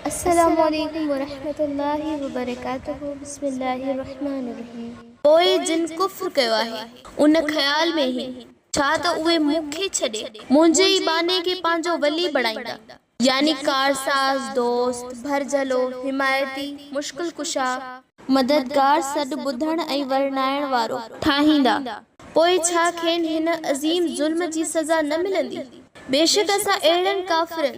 السلام عليڪم ورحمة الله وبرڪاته بسم الله الرحمٰن الرحيم. پوء جن ڪفر ڪيو آهي ان خيال ۾ هي ڇا ته اهي مون کي ڇڏي منهنجي ئي ٻانهي کي پنهنجو ولي بڻائيندا يعني ڪارساز، دوست، ڀرجهلو، حمايتي، مشڪل ڪشا، مددگار، سڏ ٻڌڻ ۽ ورنائڻ وارو، ٺاهيندا، پوء ڇا کين هن عظيم ظلم جي سزا نه ملندي؟ بيشڪ اسان اهڙن ڪافرن،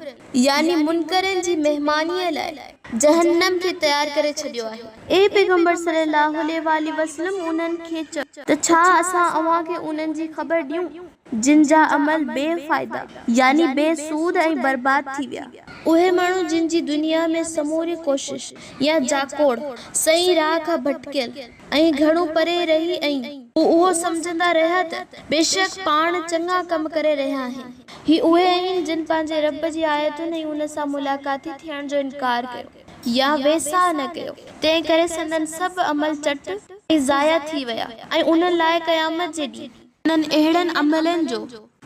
يعني منڪرن، جي مهمانيء لاء جهنم کي تيار ڪري ڇڏيو آهي. اي پيغمبر صلّي اللّٰه عليه واٰله وسلّم انهن کي چؤ ته ڇا اسان اوهان کي انهن جي خبر ڏيون جن جا عمل بي فائده يعني بي سود ۽ برباد ٿي ويا. اهي ماڻهو جن جي دنيا ۾ سموري ڪوشش يا جاکوڙ صحيح راهه کان ڀٽڪيل ۽ گهڻو پري رهي ۽ هو اهو سمجهندا رهيا ته بيشڪ پاڻ چڱا ڪم ڪري رهيا آهن. هي اهي آهن جن پنهنجي رب جي آيتن ۽ ان سان ملاقاتي ٿيڻ جو انڪار ڪيو يا ويساهه نه ڪيو، تنهن ڪري سندن سڀ عمل چٽ ۽ ضايع ٿي ويا ۽ انهن لاء قيامت جي ڏينهن. انهن اهڙن عملن جو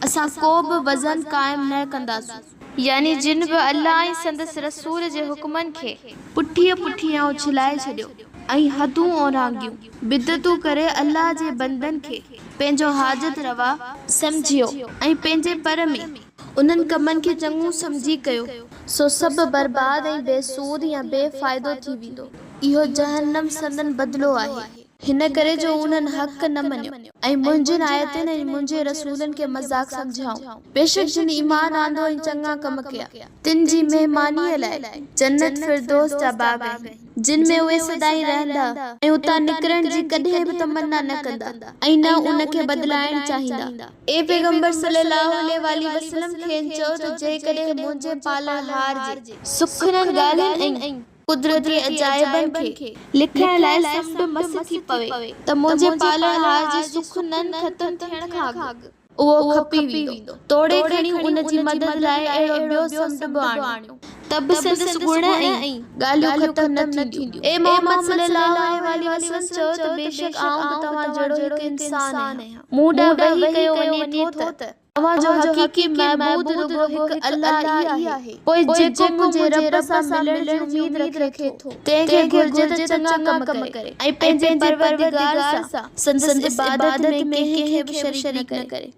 اسان ڪو به وزن قائم نه ڪنداسون. يعني جن به الله ۽ سندس رسول جي حڪمن کي پٺيء پٺيان اڇلائي ڇڏيو ۽ حدون اورانگهيون، بدعتون ڪري الله جي بندن کي پنهنجو حاجت روا سمجهيو ۽ پنهنجي پر ۾ انهن ڪمن کي چڱو سمجهي ڪيو، سو سڀ برباد ۽ بي سود يا بي فائدو ٿي ويندو. اهو جهنم سندن بدلو آهي. هن ڪري جو انهن حق نه مڃيو ۽ منهنجين آيتن ۽ منهنجي رسولن کي مذاق سمجهيائون. بيشڪ جن ايمان آندو ۽ چڱا ڪم ڪيا، تن جي مهمانيء لاء جنت فردوس جا باغ آهن، جن ۾ اهي سدائين رهندا ۽ اتان نڪرڻ جي ڪڏهن به تمنا نه ڪندا ۽ نه ان کي بدلائڻ چاهيندا. اي پيغمبر صلّي اللّٰه عليه واٰله وسلّم کين چئو ته جيڪڏهن منهنجي پالڻهار جي سکرن ڳالهين ۽. قدرتي عجائبن کي لکڻ لاء سمنڊ مس ٿي پوي ته منهنجي پالڻهار جي سخنن ختم ٿيڻ کان اڳ اهو کپي ويندو. توڙي کڻي ان جي مدد لاء اهڙو ٻيو سمنڊ به آڻيو ته به سندس گڻ ۽ ڳالهيون ختم نه ٿينديون. اي محمد صلي الله عليه واٰله وسلم چئو ته بيشڪ آئون به توهان جهڙو هڪ انسان آهيان. مون ڏانهن وحي ڪيو وڃي ٿو ته. اوهان جو حقيقي معبود رڳو هڪ الله ئي آهي، پوء جيڪو منهنجي رب سان ملڻ جي اميد رکي ٿو، تنهن کي گهرجي ته چڱا ڪم ڪري ۽ پنهنجي پروردگار سان سندس عبادت ۾ ڪنهن کي به شريڪ نه ڪري.